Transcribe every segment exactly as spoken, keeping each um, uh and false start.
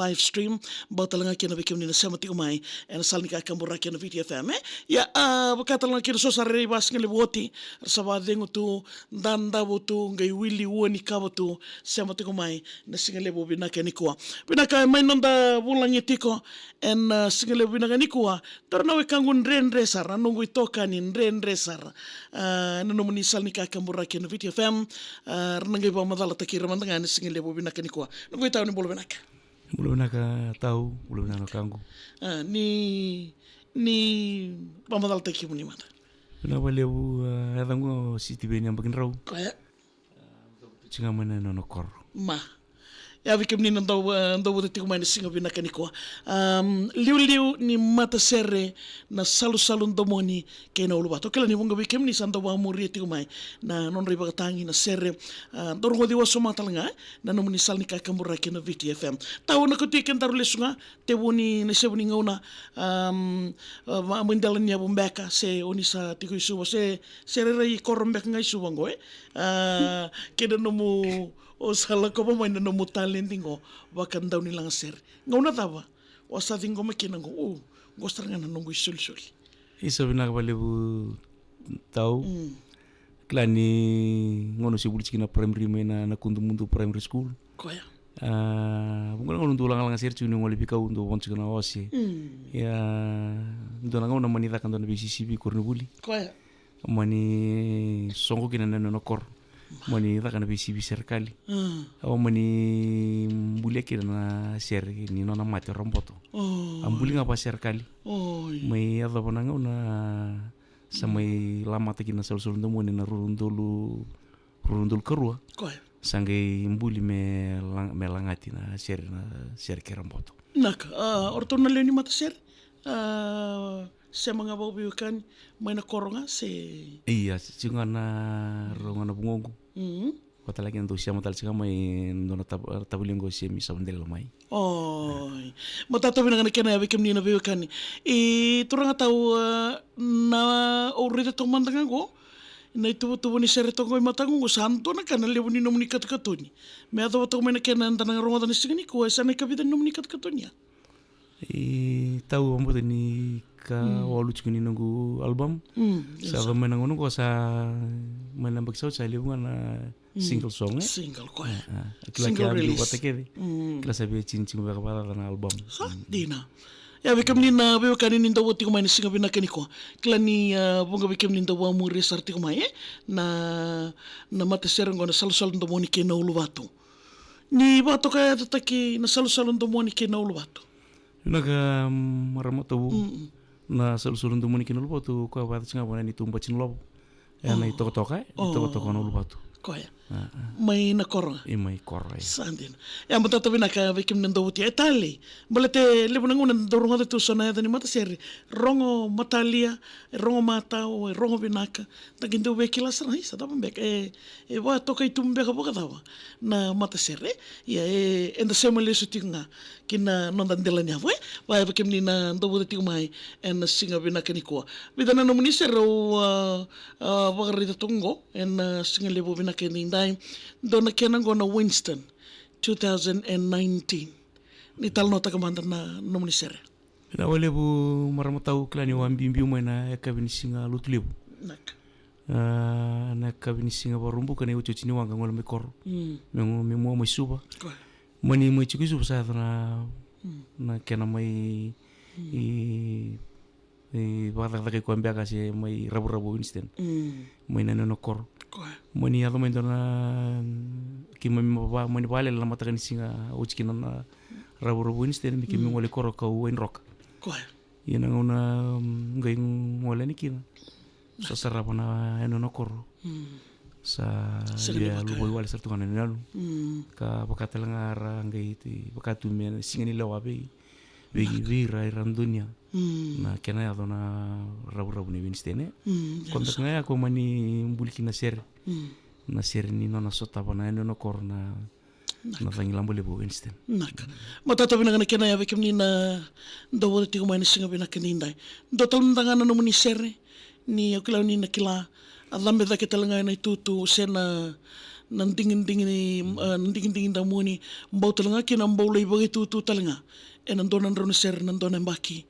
live stream, bau tale ga kina vei kemuni na sema tiko mai ena sala ni kakaburaki ena Viti F M, e? Ia, a, vaka tale ga kina so sa rairai vasigalevu oti, ra sa vacegu tu, dadavo tu, qai wili ua ni kava tu, sema tiko mai na sigalevu vinaka nikua. Vinaka mai noda vulagi tiko ena, a, sigalevu vinaka nikua, Toro na wekaqu dredre sara, na noqu itokani dredre sara. A, na nomuni sala ni kakaburaki ena Viti F M, a, ra na qai vakamacalataki ira mada ga ena sigalevu vinaka nikua. Noqu itau ni bula vinaka. Bula vinaka tau, bula vinaka na wekaqu. A, ni, ni vakamacalataki kemuni mada. Vinaka vakalevu, a, yacaqu o Sitiveni Abakidrau. Koya. Tiko ga mai na nona koro. Ma. Ia vei kemuni na dau, e, dau vata tiko mai na siga vinaka nikua. Am, liuliu ni matasere na Salusalu Domoni kei na Uluvatu. Au kila ni vuqa vei kemuni sa dau vakamuria tiko mai na nodra ivakatagi na sere. A, dau rogoci wasoma tale ga, e, na nomuni sala ni kakaburaki na Viti F M. Tau na kauti kedaru lesu ga, tevu ni na isevu ni gauna, am, a, ma, mai dela ni yavu beka, se o ni sa tiko i Suva, se, se rairai koro beka ga i Suva qo, e. A, kei na nomu, o sa lakova mai na nomu taledi qo, vakadaunilagasere. Gauna cava o sa ciqoma kina qo, u, qo sara ga na noqu isolisoli. Isa, vinaka vakalevu tau. Mm. Kila ni gauna au se vuli tiko na primary mai na, na Kudumudu Primary School. Koya. A, vuqa na gauna dau lagalaga sere tiko ni gole veikau, dau vono tiko na ose. Mm. Ia, dua na gauna mani caka dua na veisisivi koronivuli. Koya. Mani soqo kina na nona koro. Mani caka na veisivi serekali. Mm. Au mani bulia kina na sere ni nona mate o Raboto. Oi. A buli ga vakaserekali. Oi. Mai yacova na gauna sa mai lamata kina na Salusalu Domoni na rua na udolu, rua na udolu karua. Koya. Sa qai buli me la-, me lagati na sere, na sere kei Raboto. Naka, a, o ratou na lewe ni matasere? A, sema ga vakaveiwekani mai na koro ga se? Ia, se tiko ga na rau ga na vugoqu. Mm. Vata laki na dau sema tale tiko ga mai dua na tav-, tavali qo se mi sa vadela mai. Oi. Matata vinaka na kena ya vei kemuni na veiwekani. I turaga tau, a, na au raica toka mada ga qo, na ituvatuva ni sere toka qo i mataqu qo, sa dua na ka na levu ni nomuni katukatuni. Me yacova toka mai na kena eda na rogoca na siga nikua, e sa na ikavica ni nomuni katukatuni ya? I tau, au vakabauta ni ka, mm, walu tiko ni noqu album. Mm, sa yaco mai na gauna qo sa mai na yabaki sa oti sa levu ga na, mm, single song, e? Single, koya. A, a. Kila, single kila, release. Vata kece. Mm. Kila sa via tini tiko beka vakacaca na album. Sa, mm, dina. Ia vei kemuni na veiwekani ni dau vata tiko mai na siga vinaka nikua. Kila ni, a, vuqa vei kemuni dau vakamuria sara tiko mai, e? Na, na matasere qo na Salusalu Domoni kei na Uluvatu. Ni vakatokayacataki na Salusalu Domoni kei na Uluvatu. Vinaka, mm, marama tau. Mm. Na Salusalu Domoni kei na Uluvatu, koya vata tiko ga vua na neitou bati ni lovo. Ena, oh, itokatoka, e? Oh. Itokatoka na Uluvatu. Koya. A, a. Mai na koro ga? I mai koro, e. Sa dina. Ia, matata vinaka vei kemuni na dau vata tiko. E talei. Baleta e levu na gauna dau rogoca tu so na yaca ni matasere. Rogo Matalia, e Rogo Matau, e Rogo Vinaka. Da qai dau veikilai sara, isa, cava beka, e, e vakatokai tu beka vakacava na matasere. Ia, e, eda sema lesu tiko ga ki na noda dela ni yavu, e? Vaya vei kemuni na dau vata tiko mai ena siga vinaka nikua. Vica na nomuni sere au, a, a, vakaraica toka qo ena, a, siga levu vinaka edaidai. Dua na kena qo na Winston, two thousand and nineteen. Ni talanoataka mada na nomuni sere. Vinaka vakalevu marama tau, kila ni au a biubiu mai na yakavi ni siga Lotulevu. Naka. A, na yakavi ni siga Vakaraubuka, na iotioti ni waqa, gole mai koro. Mm. Me, me mua mai Suva. Koya. Mani mai tiko i Suva sa yaco na, mm, na kena mai, mm, i, i vakacakacakai koya beka se mai ravuravu o Winston. Mm. Mai na nona koro. Koya. Mani yaco mai dua na, keimami va-, mani vakalele na mataka ni siga oti kina na ravuravu o Winston, me keimami, mm, gole koro kau Waidroka. Koya. Ia na gauna, mm, qai gole yani kina, sa sarava na yanuyanu na koro. Mm. Sa, sega ni via luvawale sara tu ga na yanuyanu. Mm. Ka vaka tale ga ra qai vaka tu me siga ni lewa vei, vei, naka, vei ira, ira donuya. Mm. Na kena yaco na ravuravu nei Winston, e? Mm, koya beka ga ya koya mani buli kina na sere. Mm. Na sere ni nona sotava na yanuyanu na koro na, naka, na cagi laba levu o Winston. Naka. Matata vinaka na kena ya vei kemuni na dau vata tiko mai na siga vinaka edaidai. Dua tale mada ga na nomuni sere, ni au kila ni na kila, a cabe cake tale ga ena itutu se na, Na digidigi ni, mm, ah, na digidigi da muni, bau tale ga kina bau lai vakaitutu tale ga. E na dua na drau na sere, na dua na yabaki.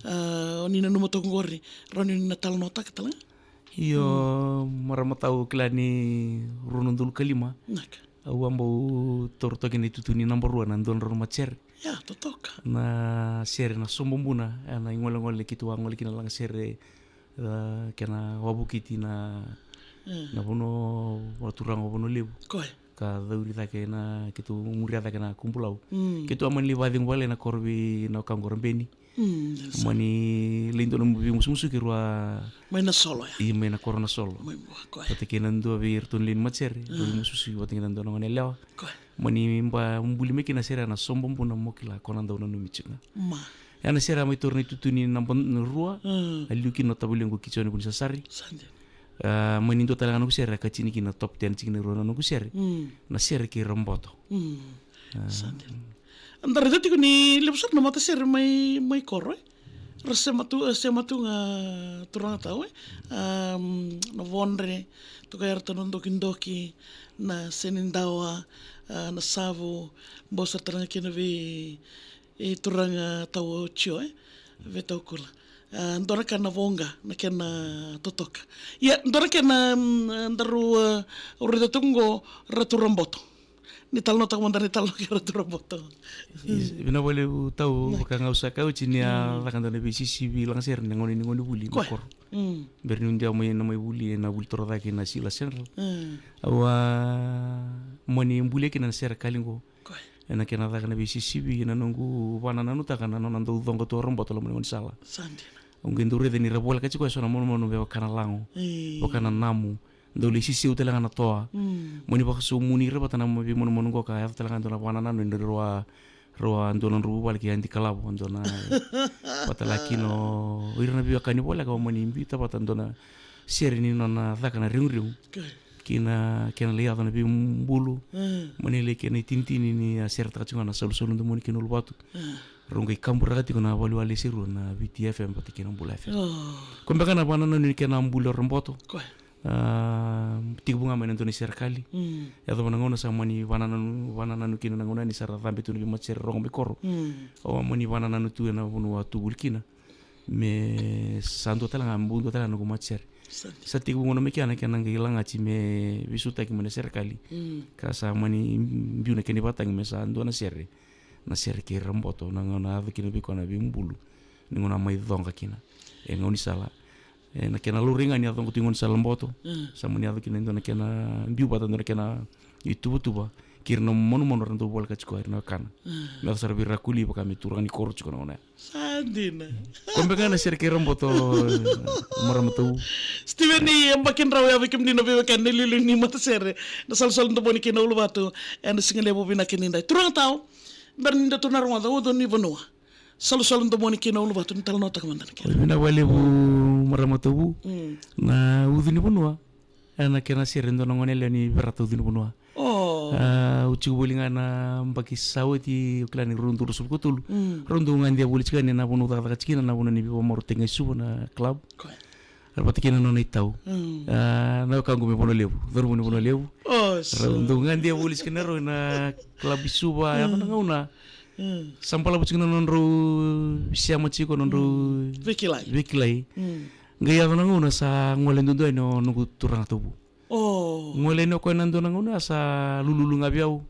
Ah, o ni nanuma toka qori, rawa ni na talanoataka tale ga. Io, mm, marama tau, kila ni rua na udolu ka lima. Naka. Au a bau taura toka na itutu ni naba rua, na dua na drau na matasere. Ia, totoka. Na sere na Sobo Buna, e na igolegole keitou a gole kina laga sere, e, kena wavokiti na, mm, na vanua, vanua turaga o Vanua Levu. Koya. Ka cauri cake na, keitou muria cake na Kubulau. Mm. Keitou a mani lai vakacegu vale na koro vei na wekaqu o Rabeni. Mm, dela sa. Mani lai dua na veimusumusuki rua. Mai na solo, ya. I mai na koro na solo. Mai vua, koya. Vata kei na dua vei iratou na lewe ni matasere, mm, rua veimusumusuki vata kei na dua na gone yalewa. Koya. Mani ba buli mai kina na sere na Sobo Buna mo kila ko na dau nanumi tiko ga. Ma. Ya na sere a mai taura na itutu ni naba rua, mm, a liu kina na tavalequ o Kijoni Vunisasari. Sa dina. Ah, mani dua tale ga na noqu sere a katini kina top ten tiko ga na rua na noqu sere. Mm. Na sere kei Roboto. Mm. Ah. Sa dina. Da raica tiko ni levu sara na matasere mai, mai koro, e. Ra sema tu, eh, sema tu ga turaga tau, e. Am, na Vodre, toka era tau na Dokidoki, na Senidawa, ah, na Savu, bau sara tale ga kina vei, e, turaga tau o Jio, e. Vei tau kula. Ah, dua na ka na voqa, na kena totoka. Ia, dua na kena, mm, daru, ah, raica toka qo, Ratu Roboto. Ni talanoataka mada na italanoa kei Ratu Roboto. Is-, vinaka vakalevu tau, naka, vaka ga au sa kaya oti ni a, mm, caka dua na veisisivi lagasere ni gauna ni gauna ni vuli, koya, na koro. Mm. Bera niu dewa mai na mai vuli, na vuli toro cake na Sila Central. Mm. Au a mani bulia kina na sere kali qo. Koya. E na kena caka na veisisivi, na noqu vakanananutaka na nona dau coqa tu o Roboto loma ni gaunisala. Sa dina. Au qai dau raica ni ra voleka tiko e so na manumanu me vaka na lago. E. Vaka na namu. Dau lai sisiu tale ga na toa. Mm. Mani vakasaumuni ira vata na veimanumanu qo ka yaco tale ga dua na vakanananu ni rau a, rau a dua na nodrau vuvale kei Adi Kalavo, dua na vata la kina o ira na veiwekani voleka, au mani biuta vata dua na sere ni nona caka na reguregu. Kei na kena lai yaco na veibulu. Mm. Mani lai kena itinitini ni a seretaka tiko ga na Salusalu Domoni kei na Uluvatu. Mm. Rau qai kaburaka tiko na Valiwali e Serua na Viti F M vata kei na Bula F M. Oh. Ko beka na vakanananu ni kena buli o Roboto. Koya. Ah, tekivu ga mai na dua na serekali. Mm. Yacova na gauna sa mani vakanananu, vakanananu kina na gauna ni sa ra cabe tu na veimatasere rogo mai koro. Mm. Au a mani vakanananu tu e na vanua a tu vuli kina. Me sa dua tale ga, me bau dua tale ga na noqu matasere. Sa dina. Sa tekivu gauna mai kea na kena qai lagati me veisautaki mai na serekali. Mm. Ka sa mani biu na kena ivakatagi me sa dua na sere. Na sere kei Roboto, na gauna a yaco kina vei koya na veibulu. Ni gauna a mai coqa kina e gaunisala. E na kena laurai ga ni a coqa tu i gaunisala Roboto. Mm. Sa mani yaco kina e dua na kena biu vata, dua na kena ituvatuva kei ira na manumanu era dau voleka tiko, ira na wekana. Mm. Me yaco sara vei ira a koli vaka me turaga ni koro tiko na gauna ya. Sa dina. Ko beka na sere kei Roboto, marama tau. Steven, ni yabaki drau ya vei kemuni na veiwekani na iliuliu ni matasere na Salusalu Domoni kei na Uluvatu. E na siga levu vinaka ni dai. Turaga tau, bera ni da tu na rogoca, Ucu ni Vanua. Salusalu Domoni kei na Uluvatu, ni talanoataka mada na kena. Vinaka vakalevu marama tau. Mm. Na Ucu ni Vanua. E na kena sere dua na gone yalewa ni Verata Ucu ni Vanua. Oh. Ah, au tiko voli ga na yabaki sa oti, au kila ni rua na udolu ruasagavulu ka tolu. Mm. Rau dau gade voli tiko ga ni na vanua au cakacaka tiko kina, na vanua ni veivakamarautaki ga i Suva na club. Koya. Era vata kina na nona itau. Mm. Ah, na wekaqu mai Vanua Levu, cauravou ni Vanua Levu. Oh, rau dau gade voli tiko kina rau na club i Suva, yaco na gauna. Mm. Sa balavu tiko na nodrau sema tiko, nodrau, mm, veikilai. Veikilai. Mm. Qai yaco na gauna sa gole duadua yani o noqu turaga tauvu. Oh. Gole yani o koya na dua na gauna sa lululu ga vei au.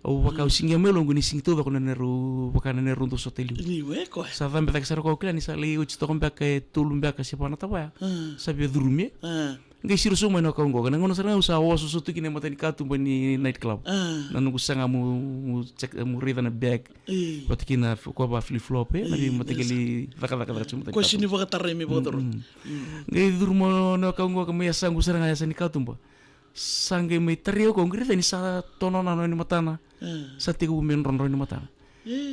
Au vaka, mm, au siqia mai loqu ni sigi taucoko na neirau, vaka na neirau dau sota e liu. Liu, e koya. Sa cabe cake sara o koya, au kila ni sa lai oti toka beka e tolu beka se va na tavaya. Mm. Sa via curumi, e. Mm. Qai siro sobu mai na wekaqu qo. Na gauna sara ga au sa oso sotu kina e mata ni katuba ni night club. Ah. Na noqu saga meu, meu check, meu raica na bag. Io. Vata kina f-, koya va flip flop, e, na, io, veimataqali cakacaka, cakacaka tiko mata ni katuba. Koya sega ni vakatarai me vakacuruma. Mm. Mm. Qai curu mai na wekaqu qo ka mai yasaqu sara ga yasa ni katuba. Sa qai mai tarai au, au qai raica ni sa tonona na nona ni matana. Ah. Sa tekivu me drodro na matana.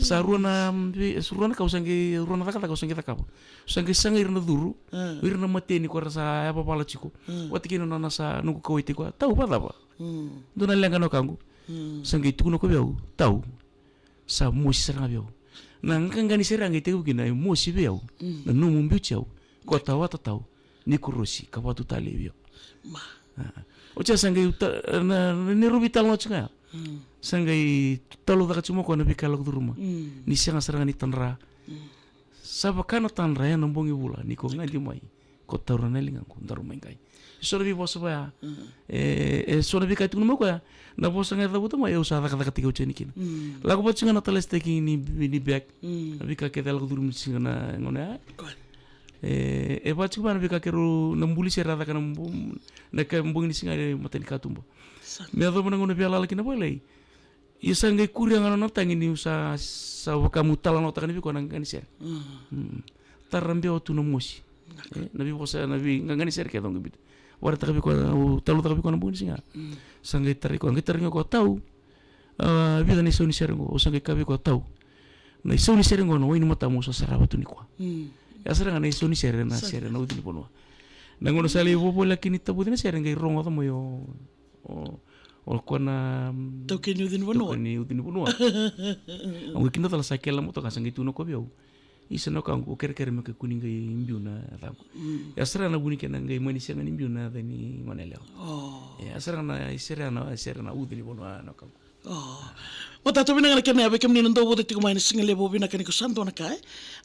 Sa rua na, mm, ve-, sa rua na ka au sa qai, rua na cakacaka au sa qai cakava. Au sa qai sagai ira na curu, ah, o ira na mateni ko ra sa yavavala tiko. Ah. Vata kei na nona sa noqu kauwaitaki koya, "Tau, vakacava?" Mm. Dua na leqa na wekaqu. Mm. Sa qai tukuna o koya vei au, "Tau, sa mosi sara ga vei au." Na qaqa ni sere a qai tekivu kina, "E mosi vei au, mm, na nomu biuti au. Ko tawata tau, ni korosi, ka vatu talei vei au." Ma. Ah. Oti ya sa qai uta-, na, na, ni rovi tale na oti ga ya. Mm. Sa qai talo caka tiko mai o koya na veika e lako curuma. Mm. Ni sega sara ga ni tadra. Mm. Sa vaka na tadra ya na bogi vula, ni ko gadi mai, ko taura na ligaqu, daru mai qai. So na veivosa vaya. Mm. E, e so na veika e tukuna mai o koya, na vosa ga e cavuta mai, au sa cakacakataki au tiko kina. Mm. Lako vata tiko ga na talesitaki ni, ni bag. Mm. Na veika kece e lako curuma tiko na gauna ya. Koya. E, e vaka tiko ga na veika keirau na buli sere a caka na bo-, na ka bogi ni siga e mata ni katuba. Sa. Me yacova na gauna via lala kina vakalailai. Ia sa qai kuria ga na nona tagi niu sa, sa vaka meu talanoataka ni vei koya na qaqa ni sere. Mm. Mm. Tara bewa tu na mosi. Naka. E, na veivosa, na veiqaqa ni sere kece au qai biuta. Vakaraitaka vei koya, au talanoataka vei koya na bogi ni siga. Mm. Sa qai tarai koya, qai tarai koya, tau. A, vica na isau ni sere qo, au sa qai kaya vei koya, tau. Na isau ni sere qo na Wainimatamu au sa sarava tu nikua. Mm. Ya sara ga na isau ni sere na sere na Ucunivanua. Na gauna sa lai vovolaki ni tavuci na sere qai rogoca mai o, o, o koya na, mm, taukei ni Ucunivanua. Taukei ni Ucunivanua. Au qai kidacala sa kele na motoka sa qai tukuna o koya vei au. Isa na wekaqu, au kerekere me kakua ni qai biu na yacaqu. Mm. Ya sara ga na vu ni kena qai mani sega ni biu na yaca ni gone yalewa. Oh. Ya sara ga na isere ya na, sere na Ucunivanua na wekaqu. Oh. Matata vinaka na kena ya vei kemuni na dau vota tiko mai na siga levu, vinaka ni ko sa dua na ka, e?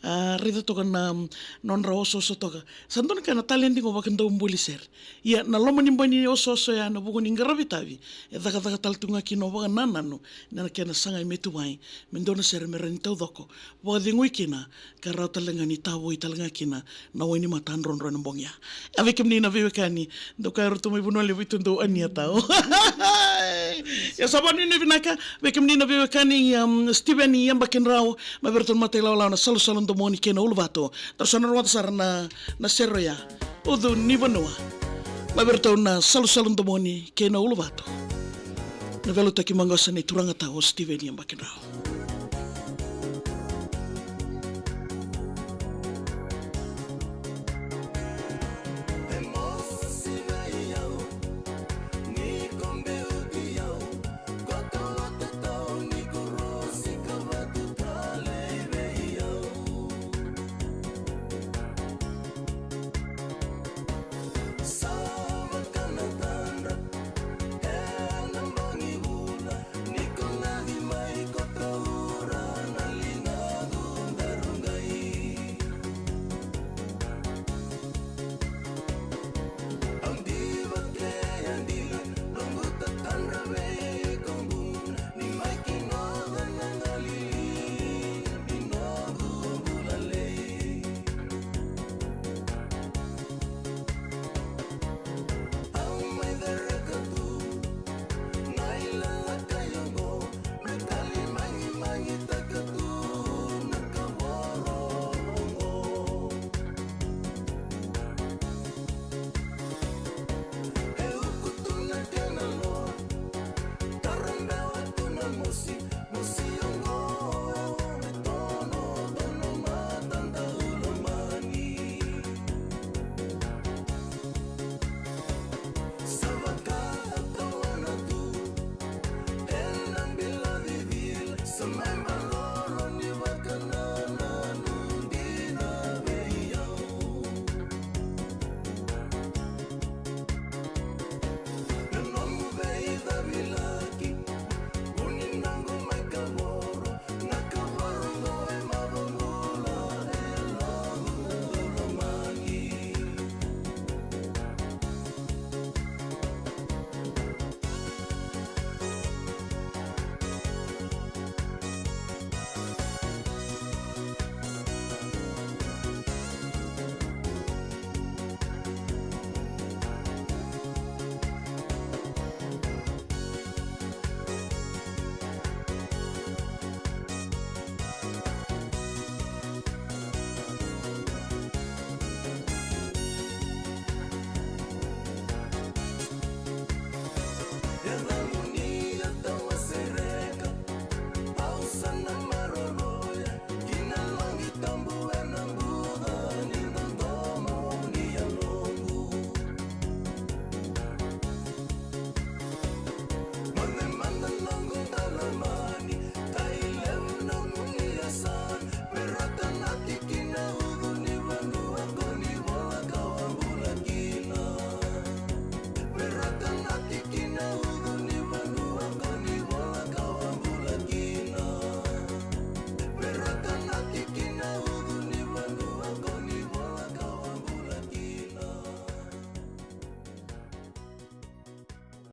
A, raica toka na, mm, nodra osooso toka. Sa dua na ka na taledi qo vaka dau buli sere. Ia, na loma ni bai ni osooso ya na vuku ni qaravi tavi, e cakacaka tale tu ga kina o vakanananu, na kena sagai me tu mai, me dua na sere me rawa ni taucoko, vakacegui kina, ka rawa tale ga ni tavoi tale ga kina na Wainimata drodro ena bogi ya. A vei kemuni na veiwekani, dou kaya ratou mai Vanua Levu, tu dou ania tau. Ia sa vanuinui vinaka, vei kemuni na veiwekani, um, Steven Yabaki Drau, mai vei ratou na mata ilawalawa na Salusalu Domoni kei na Uluvatu. Daru sa na rogoca sara na, na sere ya. Ucunivanua. Mai vei ratou na Salusalu Domoni kei na Uluvatu. Na veiliutaki maqosa ni turaga tau o Steven Yabaki Drau.